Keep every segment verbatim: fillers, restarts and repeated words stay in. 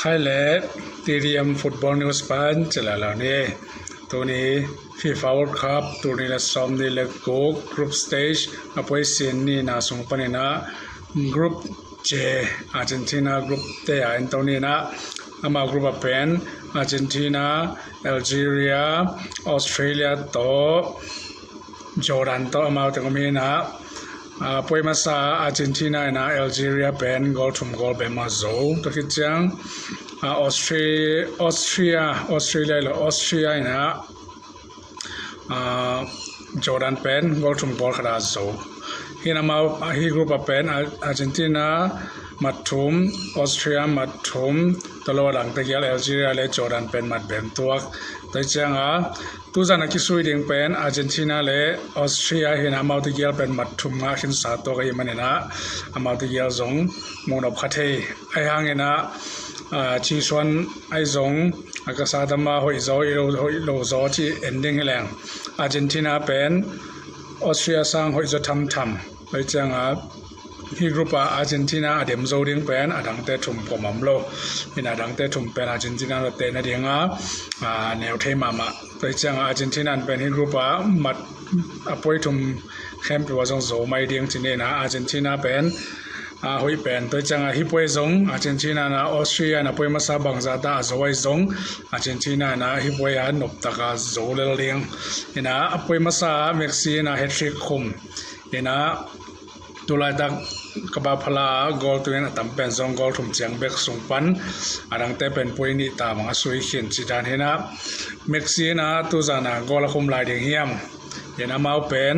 Hai le T D M Football News pan cila lo ni. Tuni FIFA World Cup tuni le sawm ni le guk group stage a puai sin ni na sung panina group J Argentina group te a en to nina ama group a pen Argentina, Algeria, Australia to Jordan to amau teng om hina. Puai masa Argentina ina Algeria pen gol thum gol bem a zo. Tua khit ciang Austria, Austria, Australia lo Austria ina Jordan pen gol thum gol khat a zo. Hina amau hi group a pen Argentina mat thum, Austria mat thum, tolo a dangte gial Algeria le Jordan pen mat bem tuak. Tua cianga tuzan a kisui ding pen Argentina le Austria hina amaute gial pen mat thum nga khinsa tuak ahi manina amaute gial zong munop kha thei. Ahi hangina chisuan ahi zong a ka sa tama hoih zo hoih lo zo ci en ding hi leng Argentina pen Austria sang hoih zo thamtham. Tua cianga hi group a Argentina a dem zo ding pen a dangte thum pom om lo. Hina a dangte thum pen Argentina lo te na dinga neu thei mahmah. Tua cianga Argentina pen hi group a mat a puai thum khempeuh a zong zo mai ding ci nina Argentina pen a hoih pen. Tua cianga hi puai zong Argentina na Austria na puai masa bangzah ta a zo ahi zong Argentina na hi puai a noptaka zo lel ding. Ina a puai masa Messi na hat-trick khum. Ina tulaitak ka ba phala gol tuin a tam pen zong gol thum ciang bek sung pan a dangte pen puai nih ta bang a sui khin ci dan hina Messi na tuzana gol a khum lai ding hiam. Ina amau pen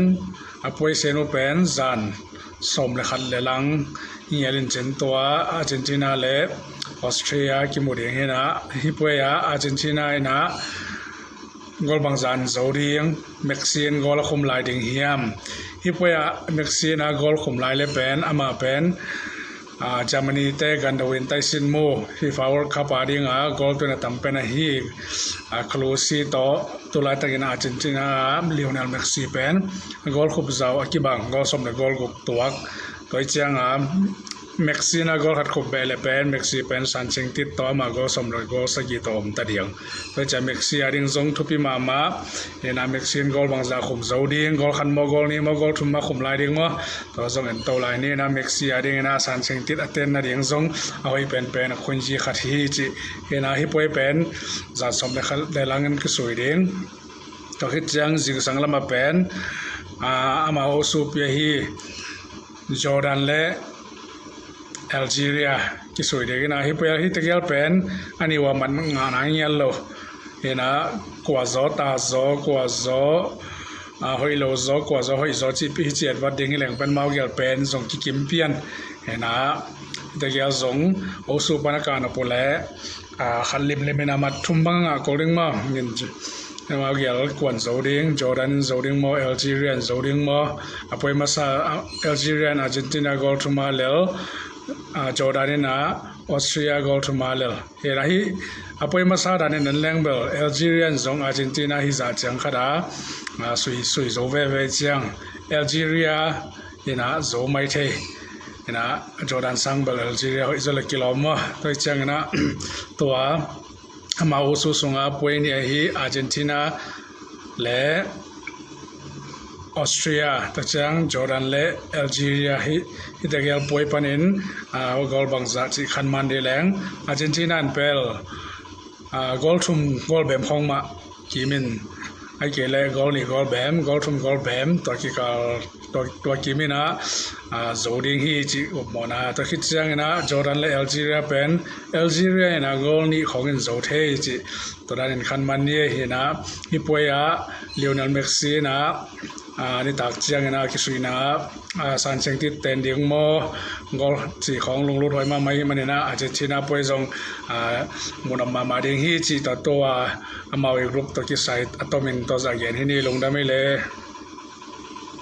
a puai senu pen zan sawm le khat le lang ngial in cin tua Argentina le Austria kimu ding hina hi puai a Argentina ina gol bangzan zo ding Messi in gol a khum lai ding hiam. Hi puai a Messi ina gol khum lai le pen ama pen Germany te gan do in taisin mu FIFA World Cup a dinga gol tuin a tam pen ahi Klose to tulaitakin Argentina Lionel Messi pen gol khup zau a kibang gol sawm le gol guk tuak. Tua cianga Messi na gol khat khup beh le pen Messi pen san ching tit to ama gol sawm le gol sagih to om ta diang. Tua ciang Messi a ding zong thupi mahmah. Ina Messi in gol bangzah khum zo ding gol khat maw gol nih maw gol thum maw khum lai ding maw. Tua zong en to lai ni ina Messi a ding ina san ching tit a ten na ding zong a hoih penpen a khunzi khat hi ci. Ina hi puai pen zan sawm le khat le langin kisui ding. Tua khit ciang zingsang lama pen ama osupi ahi Jordan le Algeria kisui dek ina hi puai a hi tegial pen a niwa man ngana ngial lo. Ina kua zaw ta zaw kua zaw hoih lo zaw kua zaw hoih zaw ci pi hi ci etvat ding hi leng pen mau gial pen zong kikim pian. Ina hi tegial zong osup ana kana pule khat limlim ina mat thum bang a ngah kol ding maw. Amau gial kuan zo ding Jordan in zo ding maw Algeria in zo ding maw. A puai masa Algeria in Argentina gol thum a lel Jordan ina Austria gol thum a lel. Hela hi a puai masa dan in en leng bel Algeria in zong Argentina hi zah ciang khat a sui sui zo veve ciang Algeria ina zo mai thei. Ina Jordan sang bel Algeria hoih zo le kilawm maw. Tua ciang ina tua amau osu sunga puai nih ahi Argentina le Austria tua ciang Jordan le Algeria hi hi tegial puai panin gol bangzah cih khan man dih leng Argentina in pel gol thum gol bem khong mah kimin ai kei le gol nih gol bem gol thum gol bem tua kikal tua kimin a zo ding hi cih upmawhna tua khit ciang ina Jordan le Algeria pen Algeria ina gol nih khong in zo thei cih tua dan in khan man ni ahi ina hi puai a Lionel Messi ina nitak ciang ina kisuina san cheng tit ten ding maw gol cih khong lunglut huai mahmah hi manina Argentina puai zong munop mahmah ding hi cih tua tua amau i group tua kisai a tomin tua zah gen hi ni lungdam hi le.